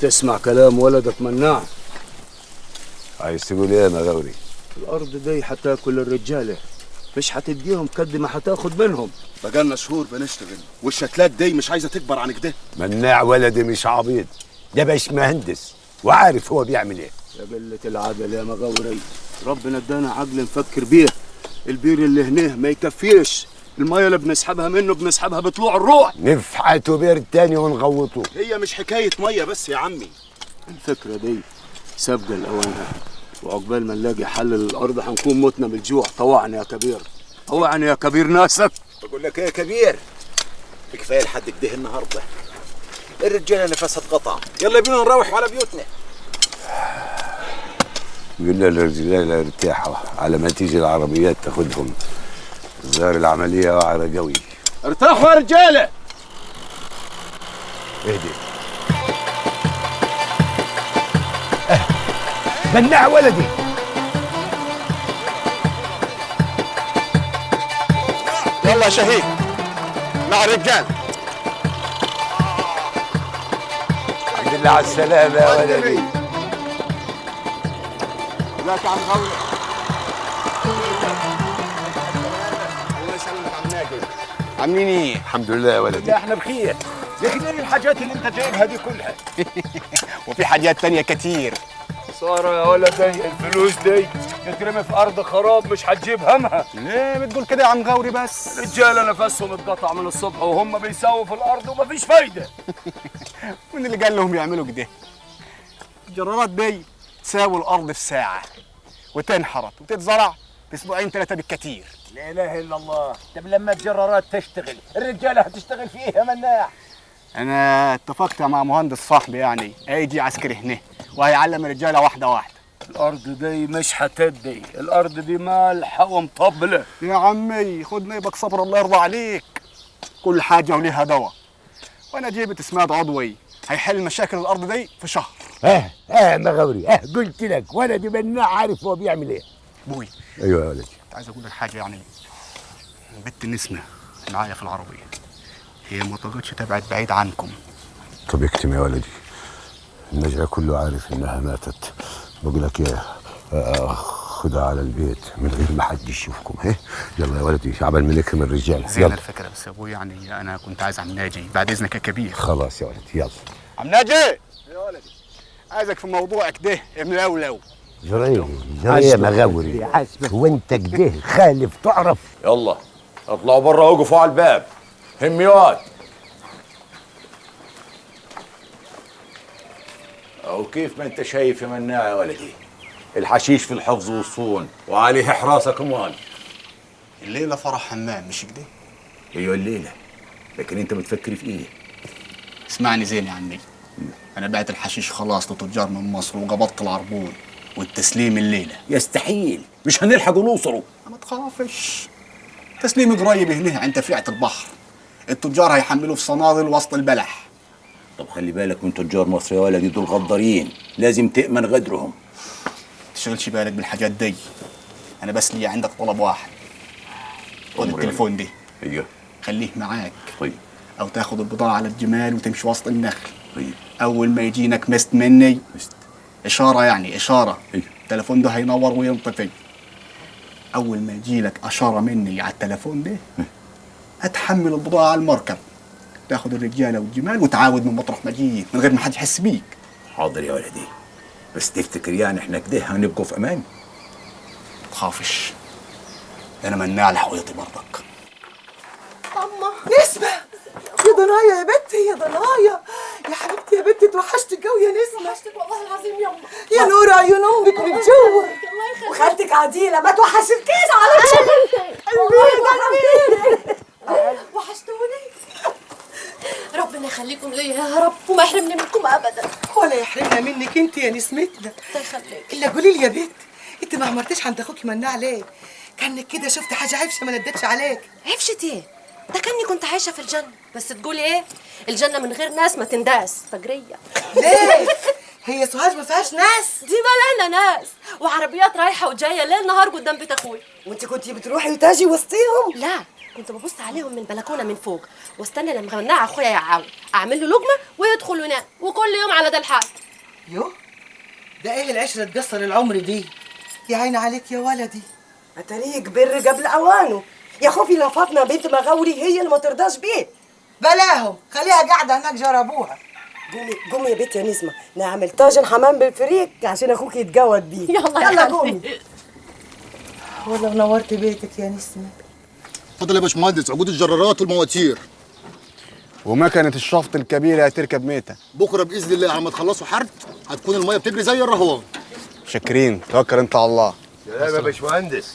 تسمع كلام ولدك مناع. عايز تقول ايه يا مغاوري؟ الارض دي هتاكل الرجالة، مش هتديهم قد ما هتاخد منهم. بقالنا شهور بنشتغل والشتلات دي مش عايزه تكبر عن كده. مناع ولدي مش عبيط، ده باش مهندس وعارف هو بيعمل ايه. يا قلة العدل يا مغاوري، ربنا ادانا عقل نفكر بيه. البير اللي هناه ما يكفيش، المية اللي بنسحبها منه بنسحبها بطلوع الروح. نفحته بير تاني ونغوطه. هي مش حكاية مية بس يا عمي. الفكرة دي سابقه لاوانها، وعقبال ما نلاقي حل للارض هنكون متنا بالجوع. طوعني يا كبير، طوعني يا كبير ناسك. بقول لك ايه يا كبير، كفاية لحد كده النهارده، الرجالة نفسها اتقطع. يلا بينا نروح على بيوتنا. قلنا للرجاله ارتاحوا على ما تيجي العربيات تاخدهم. الظاهر العملية وعره قوي. ارتاحوا يا رجاله. اهدي. مناع ولدي. يلا يا شهيد مع الرجال. الحمد لله على السلامة يا ولدي. ازيك يا عم غاوري؟ الله يسلمك عم ناجي. عاملين ايه؟ الحمد لله يا ولدي. لا احنا بخير. يا اخي ليه الحاجات اللي انت جايبها دي كلها؟ وفي حاجات تانية كتير. سارة يا ولدي، الفلوس دي تترمي في أرض خراب مش هتجيب همها. ليه بتقول كده يا عم غاوري بس؟ الرجالة نفسهم اتقطع من الصبح وهم بيساووا في الأرض ومفيش فايدة. مين اللي قال لهم يعملوا كده؟ الجرارات دي تساوي الأرض في ساعة، وتنحرت وتتزرع في أسبوعين ثلاثة بالكثير. لا إله إلا الله. طب لما الجرارات تشتغل الرجالة هتشتغل في إيه يا مناع؟ أنا اتفقت مع مهندس صاحبي يعني هيجي عسكري هنا وهيعلم الرجالة واحدة واحدة. الأرض دي مش هتدي، الأرض دي مالحة ومطبلة. يا عمي خد نيبك صبر الله يرضى عليك، كل حاجة وليها دواء، وأنا جيبت سماد عضوي هيحل مشاكل الأرض دي في شهر. مغاوري، قلت لك ولدي مناع عارف هو بيعمل ايه. بوي. ايوه يا ولدي. كنت عايز اقول لك حاجة يعني، بنت نسمه معايا في العربية، هي ما طاقتش تبعد بعيد عنكم. طب اكتم يا ولدي، النجع كله عارف انها ماتت. بقول لك ايه، خدها على البيت من غير ما حد يشوفكم. ها يلا يا ولدي عبال ما نكرم الرجالة. زين الفكرة بس يا ابوي، يعني انا كنت عايز عم ناجي بعد اذنك يا كبير. خلاص يا ولدي يلا. عم ناجي يا ولدي، عايزك في موضوعك ده ملولو. جريه جريه مغاوري، هو انت كده خالف تعرف؟ يلا اطلعوا بره وقفوا على الباب. هميات. او كيف ما انت شايف يا مناع يا ولدي، الحشيش في الحفظ والصون وعليه حراسة كمان. الليلة فرح حمام مش كده؟ ايوه الليلة، لكن انت بتفكري في ايه؟ اسمعني زين يا عمي، انا بعت الحشيش خلاص لتجار من مصر وقبضت العربون والتسليم الليلة. يستحيل، مش هنلحق نوصله. ما تخافش، تسليم قريب هنا عند تفريعه البحر، التجار هيحملوا في صنادل وسط البلح. طب خلي بالك من تجار مصر يا ولدي، دول غدارين، لازم تأمن غدرهم. تشغلش بالك بالحاجات دي، انا بس لي عندك طلب واحد. خد التليفون ده. ايوه خليه معاك. طيب. او تاخد البضاعة على الجمال وتمشي وسط النخل. طيب. اول ما يجينك missed مني missed، اشارة يعني اشارة. ايوه. التليفون ده هينور وينطفي. اول ما يجيلك اشارة مني على التليفون ده هتحمل البضاعة على المركب، تاخد الرجالة والجمال وتعاود من مطرح ما جيت من غير ما حد يحس بيك. حاضر يا ولدي، بس تفتكر يعني احنا كده هنبقوا في امان؟ تخافش، انا مناع لحويطي برضك. اما نسمة يا ضنايا يا بنتي، يا ضنايا يا حبيبتي يا بنتي، توحشتك قوي يا نسمة. وحشتك والله العظيم يما. يا نور عيون امك من جوا. الله يخليك. وخالتك عديلة ما توحشتكيش على طول. قلبي قلبي وحشتوني. ربنا يخليكم ليا يا رب وما يحرمني منكم ابدا. ولا يحرمنا منك انت يا نسمتنا. الله يخليك. الا قولي لي يا بنت، انت ما عمرتيش عند اخوك مناع ليه؟ كانك كده شفت حاجة عفشه ما ندتش عليك. عفشه ايه؟ ده كاني كنت عايشه في الجنة، بس تقولي ايه؟ الجنة من غير ناس ما تنداس. فجريه. ليه؟ هي سوهاج ما فيهاش ناس؟ دي ملانة ناس وعربيات رايحة وجاية ليل نهار قدام بيت اخوي. وانت كنتي بتروحي وتاجي وسطيهم؟ لا، كنت ببص عليهم من البلكونه من فوق واستنى لما مناع اخويا يعاود اعمل له لقمة ويدخل وينام، وكل يوم على ده الحال. يوه، ده ايه العشرة تقصر العمر دي؟ يا عيني عليك يا ولدي. اتاريه كبر قبل اوانه. يا خوفي لا فاطمة بنت مغاوري هي اللي ما ترضاش بيه. بلاهم، خليها قاعدة هناك جار ابوها. قومي قومي يا بنت يا نسمه، نعمل طاجن حمام بالفريك عشان اخوك يتجود بيه. يلا يلا قومي. والله نورت بيتك يا نسمه. اتفضل يا باشمهندس، عقود الجرارات والمواتير ومكنه الشفط الكبيرة هتركب ميته بكره باذن الله. على ما تخلصوا حرد هتكون المية بتجري زي الرهوان. شاكرين، توكل انت على الله. سلام يا باشمهندس.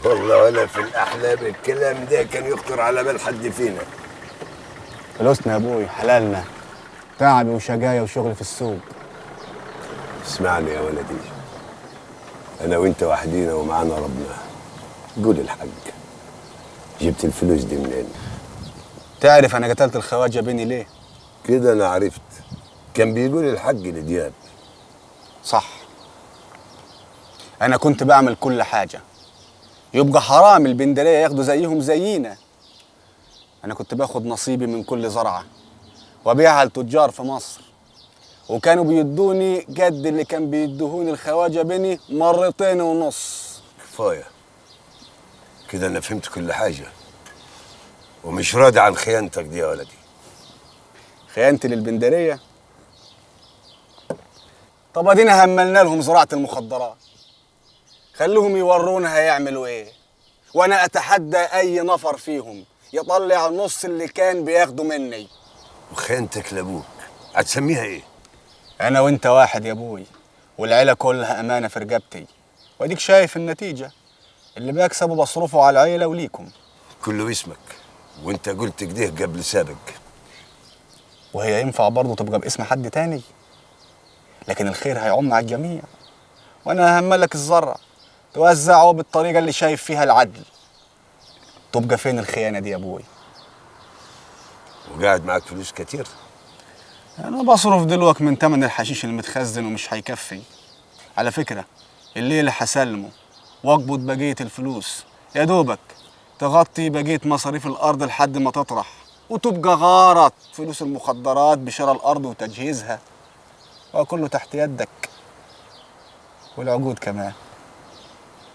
والله ولا في الاحلام الكلام ده كان يخطر على بال حد فينا. فلوسنا يا ابوي، حلالنا، تعبي وشجايا وشغل في السوق. اسمعني يا ولدي، انا وانت وحدينا ومعانا ربنا. قول الحق، جبت الفلوس دي منين؟ تعرف انا قتلت الخواجه بيني ليه؟ كده انا عرفت، كان بيقول الحق لدياب. صح، انا كنت بعمل كل حاجة، يبقى حرام البندريه ياخدوا زيهم زينا. انا كنت باخد نصيبي من كل زرعه وابيعها لتجار في مصر، وكانوا بيدوني قد اللي كان بيدهوني الخواجه بني 2.5 مرات. كفاية كده، انا فهمت كل حاجة ومش راضي عن خيانتك دي يا ولدي. خيانتي للبندريه؟ طب ادينا هملنا لهم زراعة المخدرات، خلوهم يورونا هيعملوا ايه، وانا اتحدى اي نفر فيهم يطلع النص اللي كان بياخده مني. وخيانتك لابوك هتسميها ايه؟ انا وانت واحد يا ابوي، والعيلة كلها امانه في رقبتي، واديك شايف النتيجة، اللي بكسبه بصرفه على العيلة وليكم. كله اسمك، وانت قلت كده قبل سابق. وهي ينفع برضه تبقى باسم حد تاني؟ لكن الخير هيعم على الجميع، وانا ههملك الزرع توزعه بالطريقة اللي شايف فيها العدل. تبقى فين الخيانة دي يا ابوي؟ وقاعد معاك فلوس كتير؟ انا بصرف دلوقتي من تمن الحشيش المتخزن ومش هيكفي. على فكرة الليلة هسلمه واقبض بقية الفلوس، يا دوبك تغطي بقية مصاريف الارض لحد ما تطرح، وتبقى غارت فلوس المخدرات بشراء الارض وتجهيزها، وكله تحت يدك، والعقود كمان.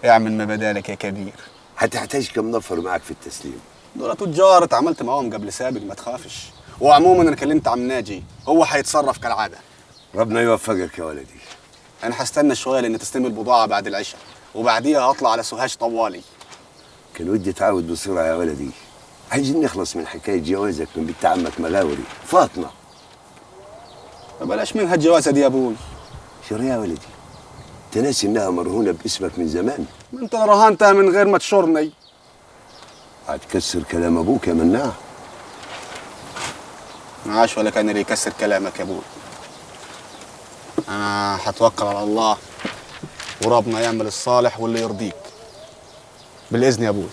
اعمل ما بدالك يا كبير. هتحتاج كم نفر معاك في التسليم؟ دول تجار اتعاملت معاهم قبل سابق، ما تخافش. وعموما انا كلمت عم ناجي، هو هيتصرف كالعادة. ربنا يوفقك يا ولدي. انا هستنى شوية لان تسليم البضاعة بعد العشاء، وبعديها هطلع على سوهاج طوالي. كان ودي تعاود بسرعة يا ولدي، عايزين نخلص من حكاية جوازك من بنت عمك مغاوري فاطمة. ما بلاش منها الجوازه دي يا ابوي. شو يا ولدي؟ تناسي انها مرهونه باسمك من زمان. ما انت رهنتها من غير ما تشورني. هتكسر كلام ابوك يا مناع. ما عاش ولا كان اللي يكسر كلامك يا ابوي. انا هتوكل على الله، وربنا يعمل الصالح واللي يرضيك. بالاذن يا ابوي.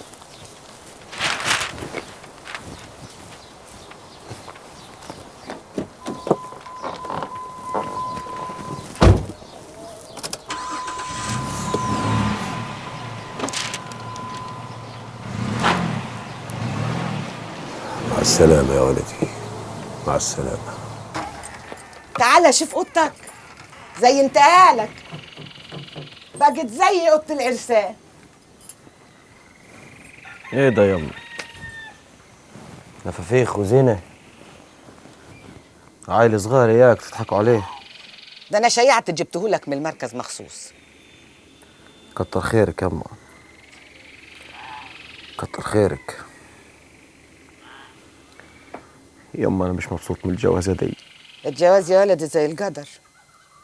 مع السلامة يا ولدي، مع السلامة. تعالى شوف اوضتك، زي انتقالك بقت زي اوضة العرسان. ايه ده يلا؟ نفافيخ وزينة، عيل صغير اياك تضحكوا عليه. ده انا شيعت جبتهولك من المركز مخصوص. كتر خيرك يما، كتر خيرك يما. انا مش مبسوط من الجوازة دي. الجواز يا ولدي زي القدر،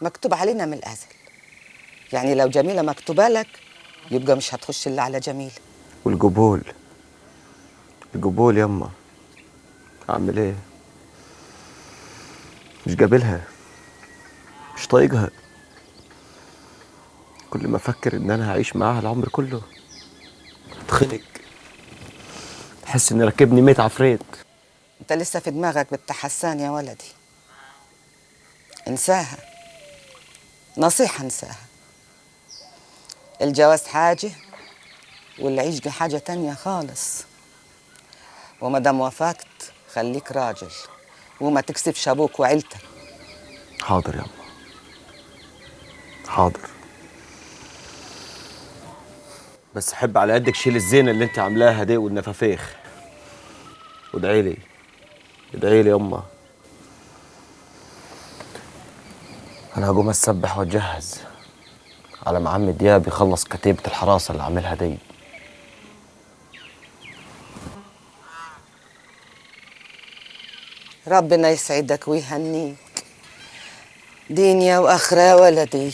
مكتوب علينا من الازل. يعني لو جميلة مكتوبة لك يبقى مش هتخش الا على جميلة. والقبول، القبول يما، اعمل ايه؟ مش قابلها، مش طايقها. كل ما افكر ان انا هعيش معاها العمر كله اتخنق، احس ان راكبني 100 عفريت. انت لسه في دماغك بنت حسان يا ولدي، انساها، نصيحة انساها. الجواز حاجة والعيش دي حاجة تانية خالص. وما دام وافقت خليك راجل وما تكسفش ابوك وعيلتك. حاضر يا أمه، حاضر. بس حب على قدك شيل الزينة اللي انت عاملاها دي والنفافيخ، وادعي لي، ادعي لي يما. انا هقوم اتسبح واتجهز على ما عم دياب يخلص كتيبة الحراسة اللي عاملها دي. ربنا يسعدك ويهنيك دنيا واخره يا ولدي.